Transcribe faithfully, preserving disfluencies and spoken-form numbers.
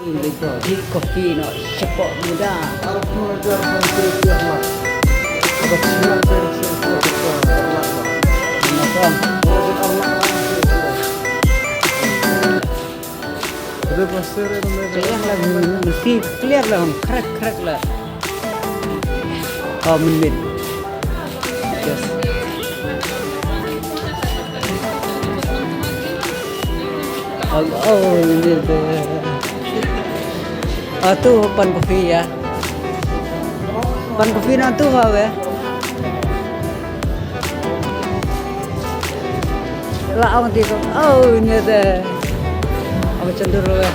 Di kopi no sepok muda. Clear lah, mesti clear lah, crack crack lah. Oh, min min. Yes. Oh, oh, ini deh. Ah, tu pan kopi ya. Pan kopi na tu ha we. La ang ti ko. Oh, ini deh. Apa cendur we.